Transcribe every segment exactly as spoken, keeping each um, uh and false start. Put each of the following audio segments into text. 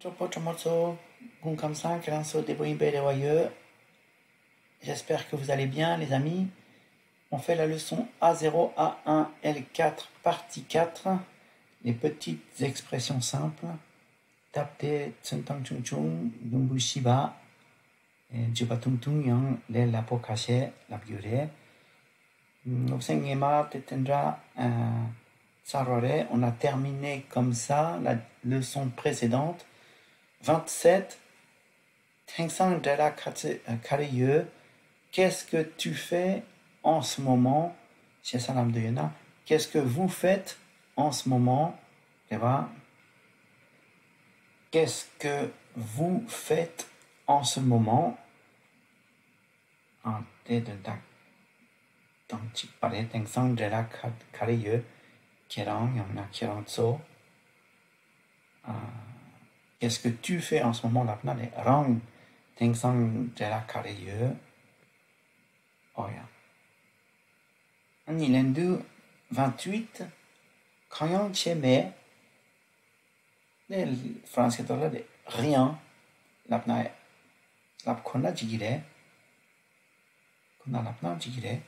གྲོགས་པོ་གྲོགས་མོ་ཚོ། སྐུ་ཁམས་བཟང་། ཁྱེད་རང་ཚོ་བདེ་པོ་ཡིན་པའི་རེ་བ་ཡོད། J'espère que vous allez bien, les amis. On fait la leçon A zéro, A un, L quatre, partie quatre, les petites expressions simples. སྟབས་བདེ། ཚོན་མདོག་ཆུང་ཆུང་། ཟླུམ་པོ་བཞི་པ། ཨེ། བརྗོད་པ་ཐུང་ཐུང་ཡང་ལས་སླ་པོ་ཁ་ཤས་ལབ་རྒྱུ་རེད། ཨ། སློབ་ཚན་སྔོན་མ་དེ་དེ་འདྲ། ཨ། ཚར་བ་རེད། On a terminé comme ça la leçon précédente. Vingt-sept. དེང་སང་འབྲས་ལ་ག་ཚོད་ག་རེ་ཡོད། Qu'est-ce que tu fais en ce moment? ཞེ་ས་ལབ་འདོད་ཡོད་ན། Qu'est-ce que vous faites en ce moment? རེད་བ། Qu'est-ce que vous faites en ce moment? ཨ། དེ་དོན་དག་དང་གཅིག་པ་རེད། དེང་སང་འབྲས་ལ་ག་ག་རེ་ཡོད། ཁྱེད་རང་ཡང་ན་ཁྱེད་རང་ཚོ། ཨ། Qu'est-ce que tu fais en ce moment? ལབ་ན་ནི་རང་དེང་སང་འབྲས་ལ་ག་རེ་ཡོད། ཨོ་ཡ། ཨ་ནི་ལན་དུ་vingt-huit. གང་ཡང་བྱས་མེད། ནས་ཧྥ་རན་སི་སྐད་ཐོག་ལ་རེད། Rien. ལབ་ན། ལབ་ཁོ་ན་ཅིག་གི་རེད། ཁོ་ན་ལབ་ན་ཅིག་གི་རེད།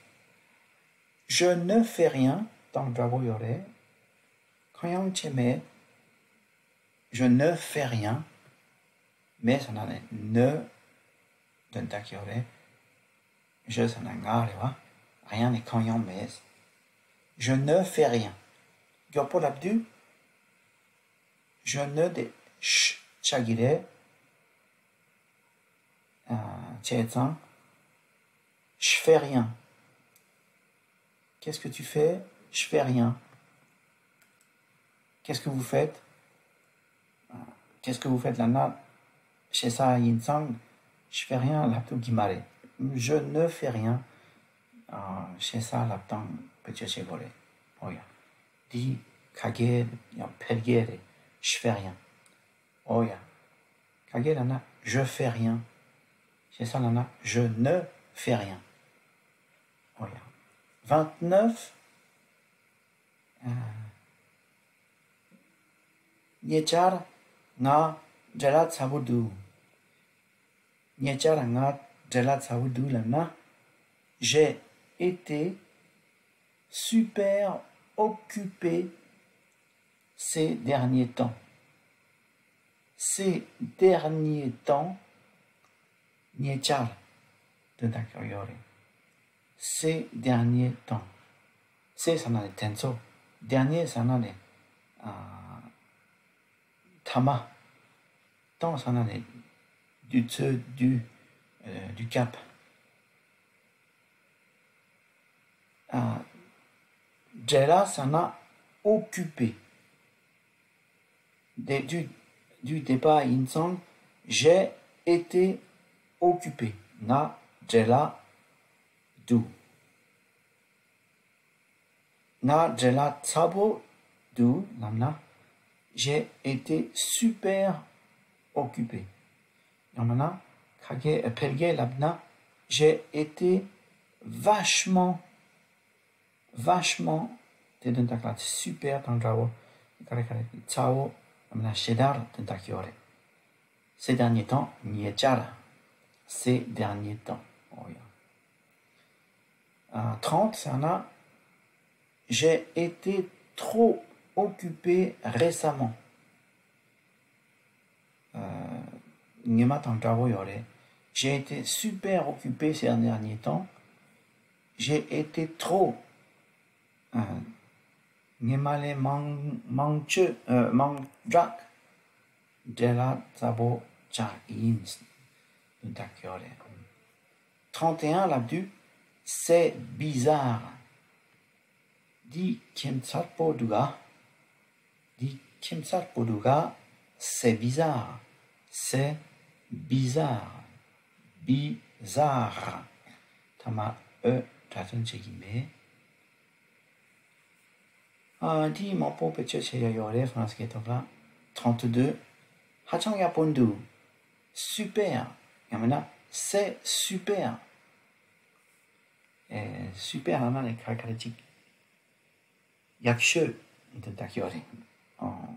Je ne fais rien. དང་འདྲ་པོ་ཡོད་རེད། གང་ཡང་བྱས་མེད། Je ne fais rien. མེད་ཟེར་ན་ནི་ne དོན་དག་ཡོད་རེད། Je ཟེར་ན་ང་རེད་བ། Rien ནི་གང་ཡང་མེད། Je ne fais rien. མགྱོགས་པོ་ལབ་དུས། Je ne དེ་ཤ་ཆགས་ཀྱི་རེད། ཨ། བྱས་ཙང་། Je fais rien. Qu'est-ce que tu fais? Je fais rien. Qu'est-ce que vous faites? ཨ། Qu'est-ce que vous faites ལབ་ན། བྱེད་ས་ཡིན་ཙང་། Je fais rien ལབ་ཐུབ་ཀྱི་མ་རེད། Je ne fais rien. ཨ། བྱེད་ས་ལབ་སྟངས་བེད་སྤྱོད་བྱེད་དགོས་རེད། ཨོ་ཡ། འདི་ཁ་སྐད་ཡང་ཕལ་སྐད་རེད། Je fais rien. ཨོ་ཡ། ཁ་སྐད་ལབ་ན་je fais rien། བྱེད་ས་ལབ་ན་je ne fais rien། ཨོ་ཡ། Vingt-neuf. ཨ། ཉེ་ཆར་ང་འབྲས་ལ་ཚ་པོ་འདུག་ཉེ་ཆར་ང་འབྲས་ལ་ཚ་པོ་འདུག་ལབ་ན། J'ai été super occupé ces derniers temps. Ces derniers temps. ཉེ་ཆར་དོན་དག་ཡོད་རེད། Ces derniers temps. Ces ཟེར་ན་ནི་དེ་ཚོ། Dernier ཟེར་ན་ནི། ཨ། མཐའ་མ། Temps ཟེར་ན་ནི་དུས་ཚོད། དུས། ཨ། དུས་སྐབས། ཨ། འབྲས་ལ་ཟེར་ན་occupé། དེ་དུས་དུས་དེ་པ་ཡིན་ཙང་། J'ai été occupé. ང་འབྲས་ལ་འདུག་ང་འབྲས་ལ་ཚ་པོ་འདུག་ལབ་ན། J'ai été super occupé. ཡང་མིན་ན་ཁ་སྐད་ཕལ་སྐད་ལབ་ན། J'ai été vachement, vachement དེ་དོན་དག་ལ་super དང་འདྲ་བོ། ག་རེ་ག་རེ། ཚ་བོ། ཡང་མིན་ན་ཞེ་དྲག་དོན་དག་ཡོད་རེད། Ces derniers temps. ཉེ་ཆར། Ces derniers temps. ཨོ་ཡ། ཨ། Trente ཟེར་ན། J'ai été trop occupé récemment. ཨ། སྔོན་མ་དང་འདྲ་བོ་ཡོད་རེད། J'ai été super occupé ces derniers temps. J'ai été trop. ཨ། སྔོན་མ་ལས་མང་མང་ཆེ། ཨ། མང་དྲགས་འབྲས་ལ་ཚ་པོ་ཆགས་ཡིན། དོན་དག་ཡོད་རེད། Trente et un ལབ་དུས། C'est bizarre. འདི་ཁྱད་མཚར་པོ་འདུག་ག་འདི་ཁྱད་མཚར་པོ་འདུག་ག C'est bizarre. C'est bizarre. Bizarre. ཐ་མ་ཨོ་སྒྲ་དོན་བྱེད་ཀྱི་མེད། ཨ། འདི་མང་པོ་བེད་སྤྱོད་བྱེད་ཡ་ཡོད་རེད། ཧྥ་རན་སི་སྐད་ཐོག་ལ། Trente-deux. ཧ་ཅང་ཡག་པོ་འདུག Super. ཡང་མིན་ན་c'est super. ཨེ། Super ལབ་ན་ནི་ག་རེ་ག་རེ་ཅིག་ཡག་ཤོས་དོན་དག་ཡོད་རེད། ཨོ།